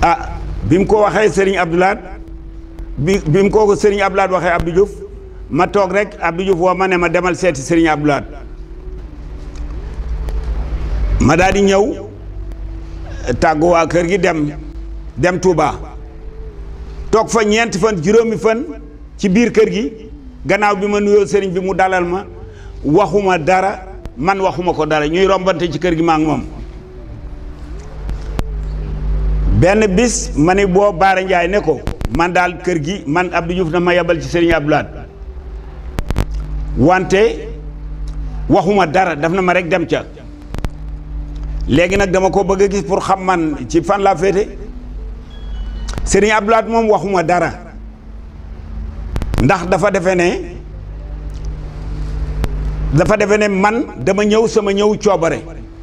ah bi mu ko waxee Serigne Abdou Lahad bi mu ko Serigne Abdou Lahad waxee Abdou Diouf ma toog rek Abdou Diouf woo ma ne ma demal seeti Serigne Abdou Lahad ma daal di ñëw tàggu waa kër gi dem Touba toog fa ñeenti fan juróomi fan ci biir kër gi gannaaw bi ma nuyoo Serigne bi mu dalal ma waxuma dara man waxuma ko dara ñuy rombante ci kër gi maa ngi moom. benn bis ma ne boo Baara Ndiaye ne ko man daal kër gi man Abdou Diouf na ma yebal ci Serigne Abdou Lahad wante waxuma dara daf na ma rek dem ca léegi nag dama ko bëgg a gis pour xam man ci fan laa féete Serigne Abdou Lahad moom waxuma dara ndax dafa defe ne man dama ñëw sama ñëw coobare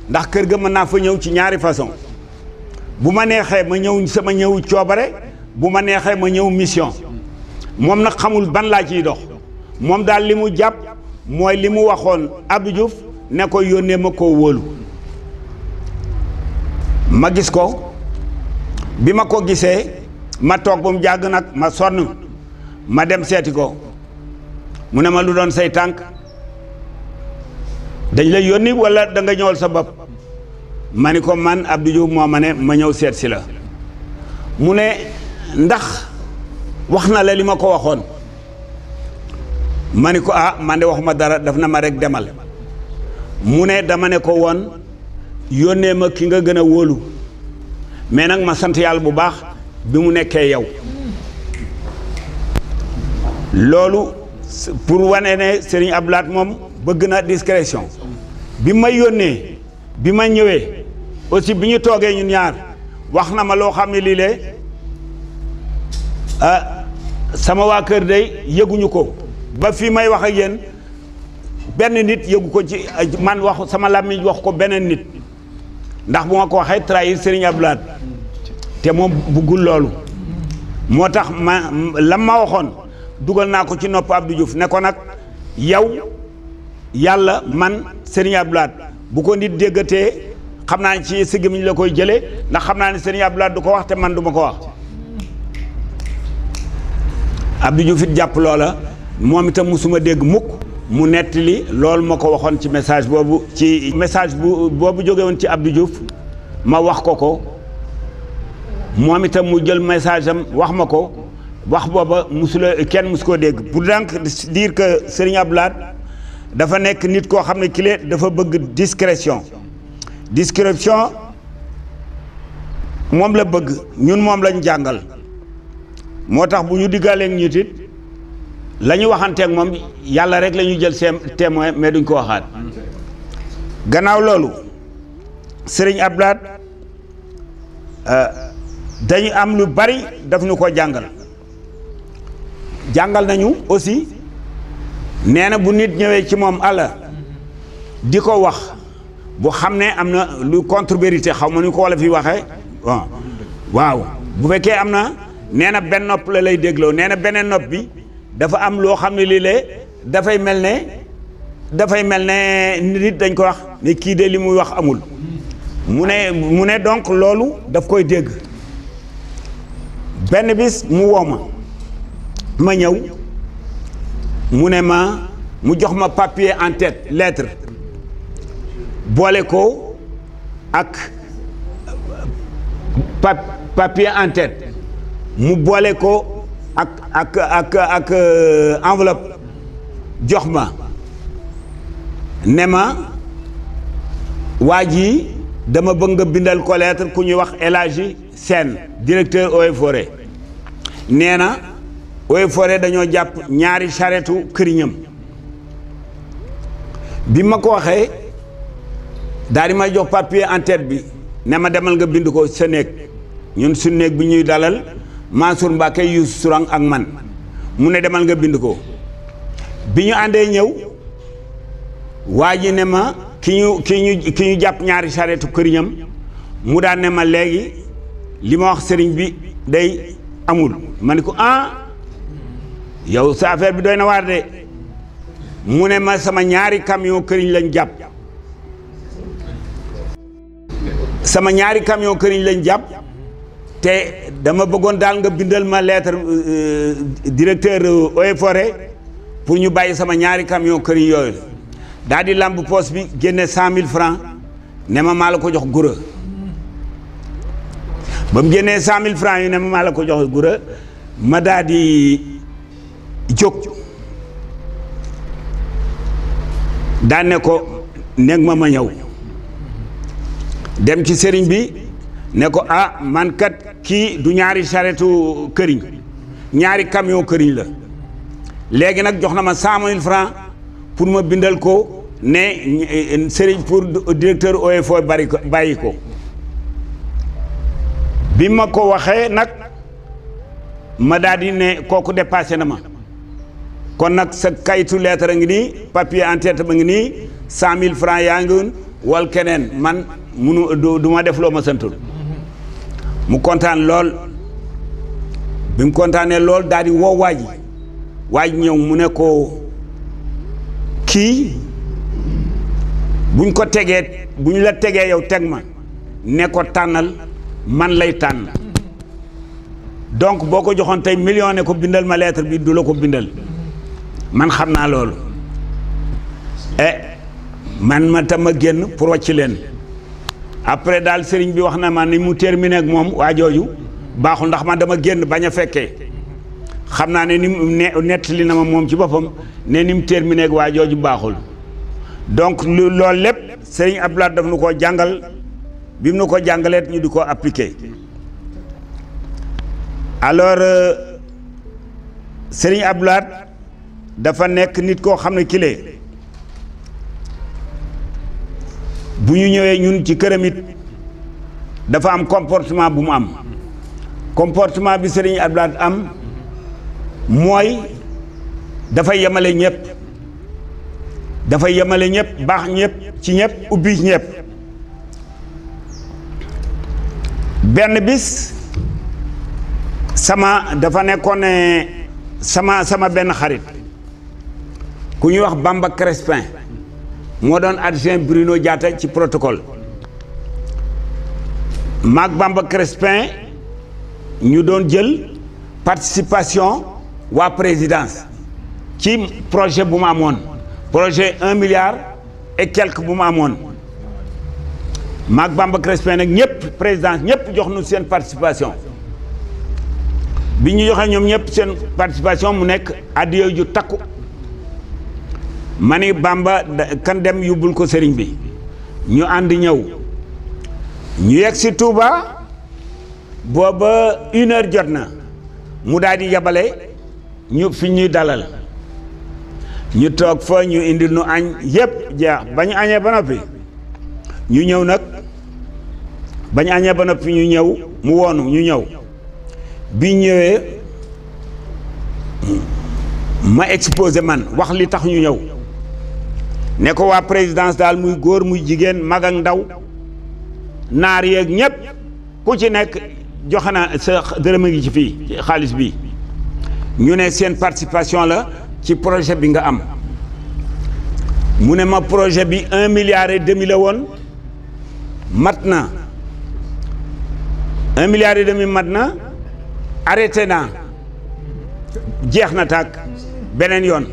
ndax kër ga mën naa fa ñëw ci ñaari façon bu ma neexee ma ñëw sama ñëw coobare bu ma neexee ma ñëw mission moom nag xamul ban laa ciy dox moom daal li mu jàpp mooy li mu waxoon Abdou Diouf ne ko yónnee ma koo wóolu ma gis ko bi ma ko gisee ma toog ba mu jàgg nag ma sonn ma dem seeti ko mu ne ma lu doon say tànk dañ la yónni walla da nga ñëwal sa bopp ma ni ko man Abdou Diouf moo ma ne ma ñëw seet si la mu ne ndax wax na la li ma ko waxoon ma ni ko ah man de waxuma dara daf na ma rek demal mu ne dama ne ko woon yónnee ma ki nga gën a wóolu mais nag ma sant yàlla bu baax bi mu nekkee yow loolu pour wane ne Serigne Abdou Lahad moom bëgg na discrétion bi ma yónnee bi ma ñëwee aussi bi ñu toogee ñun ñaar wax na ma loo xam ne lii le sama waa kër day yëguñu ko ba fii may wax ak yéen benn nit yëgu ko ci man wax sama làmmiñ wax ko beneen nit ndax bu ma ko waxee trahir Serigne Abdou Lahad te moom buggul loolu moo tax ma lam ma waxoon dugal naa ko ci nopp Abdou Diouf ne ko nag yow yàlla man Serigne Abdou Lahad bu ko nit déggatee xam naa ne ci si gémmiñ la koy jëlee ndax xam naa ne Serigne Abdou Lahad du ko wax te man du ma ko wax Abdou Diouf it jàpp loola moom itam musuma dégg mukk mu nettali loolu ma ko waxoon ci message boobu jóge woon ci Abdou Diouf ma wax ko moom itam mu jël message am wax ma ko wax booba kenn musu koo dégg pour donc dire que Serigne Abdou Lahad dafa nekk nit koo xam ne kile dafa bëgg discrétion moom la bëgg ñun moom lañ jàngal moo tax bu ñu diggaaleeg ñu it la ñu waxanteeg moom yàlla rek la ñu jël seen témoin mais duñ ko waxaat gannaaw loolu Serigne Abdou Lahad dañu am lu bari daf ñu ko jàngal nañu aussi nee na bu nit ñëwee ci moom àlla di ko wax bu xam ne am na lu contre vérité xaw ma nu ko wala fi waxee waaw bu fekkee am na nee na benn nopp la lay dégloo nee na beneen nopp bi dafa am loo xam ne lii lee dafay mel ne nit dañ ko wax ne kii de li muy wax amul mu ne donc loolu daf koy dégg benn bis mu woo ma ñëw mu ne mu jox ma papier en tête lettre boole ko ak papier en tête mu boole ko ak enveloppe jox ma ne ma waa ji dama bëgg nga bindal ko lettre ku ñuy wax El Hadji Sène directeur Eaux et Forêts nee na Eaux et Forêts dañoo jàpp ñaari charrettu këriñam bi ma ko waxee daal di may jox papier en tête bi ne ma demal nga bind ko sa néeg ñun su néeg bi ñuy dalal Mansour Mbacké Youssou Sourang ak man mu ne demal nga bind ko bi ñu àndee ñëw waa ji ne ma ki ñu jàpp ñaari charrettu këriñam mu daan ne ma léegi li ma wax sëriñ bi day amul ma ni ko yow sa affaire bi doy na waar de mu ne ma sama ñaari camion këriñ lañ jàpp te dama bëggoon daal nga bindal ma lettre directeur Eaux et Forêts pour ñu bàyyi sama ñaari camion këriñ yooyu daal di lamb poste bi génne 100 000 francs ne ma maa la ko jox gura ba mu génnee 100 000 francs yu ne ma maa la ko jox gura ma daal di jóg daan ne ko nekk ma ñëw dem ci sëriñ bi ne ko ah man kat kii du ñaari charrettu këriñ ñaari camion këriñ la léegi nag jox na ma 100 000 francs pour ma bindal ko ne sëriñ pour directeur Eaux et Forêts bàyyi ko bi ma ko waxee nag ma daal di ne kooku dépassé na ma kon nag sa kayitu lettre a ngi nii papier en tête ba ngi nii 100 000 francs yaa ngi woon wal keneen man munu du ma def loo ma santul mu kontaan lool bi mu kontaanee lool daal di woo waaj ñëw mu ne ko kii buñ ko tegee buñ la tegee yow teg ma ne ko tànnal man lay tànn donc boo ko joxoon tey million ne ko bindal ma lettre bi du la ko bindal man xam naa loolu man ma tam ma génn pour wàcc leen après daal sëriñ bi wax na ma ni mu terminé ak moom waa jooju baaxul ndax man dama génn bañ a fekkee xam naa ne ni mu nettali na ma moom ci boppam ne ni mu terminé ak waa jooju baaxul donc loolu lépp sëriñ Abdoulaye daf nu koo jàngal bi mu nu ko jàngaleet ñu di ko appliquer alors sëriñ Abdoulaye dafa nekk nit koo xam ne kile bu ñu ñëwee ñun ci këram it dafa am comportement bu mu am comportement bi sëriñ Abdoulaye am mooy dafay yemale ñëpp baax ñëpp ci ñëpp ubbi ñëpp benn bis dafa nekkoon ne sama benn xarit ku ñuy wax Bamba Crespin moo doon adjoint Bruno Diatta ci protocole maag Bamba Crespin ñu doon jël participation waa présidence ci projet bu ma amoon projet 1 milliard et quelque bu ma amoon maag Bamba Crespin nag ñëpp présidence ñëpp jox nu seen participation bi ñu joxee ñoom ñëpp seen participation mu nekk addiya ju takku ma ni Bamba kan dem yóbbul ko sëriñ bi ñu ànd ñëw ñu yegg si Touba booba 1 heure jot na mu daal di yabale ñu fi ñuy dalal ñu toog fa ñu indi nu añ yëpp jeex ba ñu añee ba noppi ñu ñëw nag ba ñu añee ba noppi ñu ñëw mu woonu ñu ñëw bi ñëwee ma exposé man wax li tax ñu ñëw ne ko waa présidence daal muy góor muy jigéen mag ak ndaw naar yeeg ñëpp ku ci nekk joxe na sa dërëm a ngi ci fii ci xaalis bi ñu ne seen participation la ci projet bi nga am mu ne ma projet bi 1 milliard et demi la woon mat na 1 milliard et demi mat na arrêté naa jeex na tàkk beneen yoon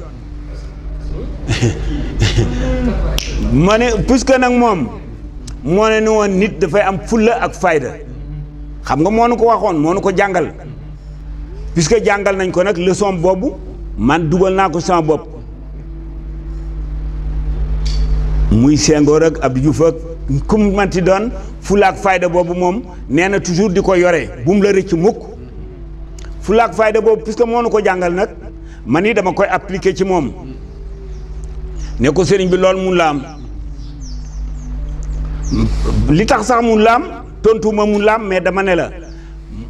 ma ne puisque nag moom moo ne ni woon nit dafay am fulla ak fayda xam nga moo nu ko waxoon moo nu ko jàngal puisque jàngal nañ ko nag leçon boobu man dugal naa ko sama bopp muy Senghor ak Abdou Diouf ak ku mu manti doon fulla ak fayda boobu moom nee na toujours di ko yore bu mu la rëcc mukk fulla ak fayda boobu puisque moo nu ko jàngal nag man ni dama koy appliquer ci moom ne ko sëriñ bi loolu mun la am li tax sax mun la am tontuma mun la am mais dama ne la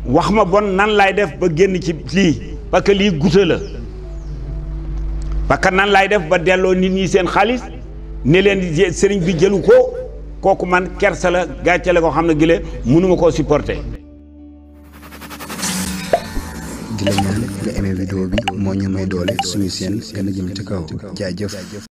wax ma bon nan laay def ba génn ci lii parce que lii guta la parce que nan laay def ba delloo nit ñi seen xaalis ne leen sëriñ bi jëlu ko kooku man kersa la gàcce la ko xam ne gile mënuma koo supporter. di la ñaan nga aimé vidéo bi moo ñu may doole suñu seen gën a jëm ci kaw jaajëf.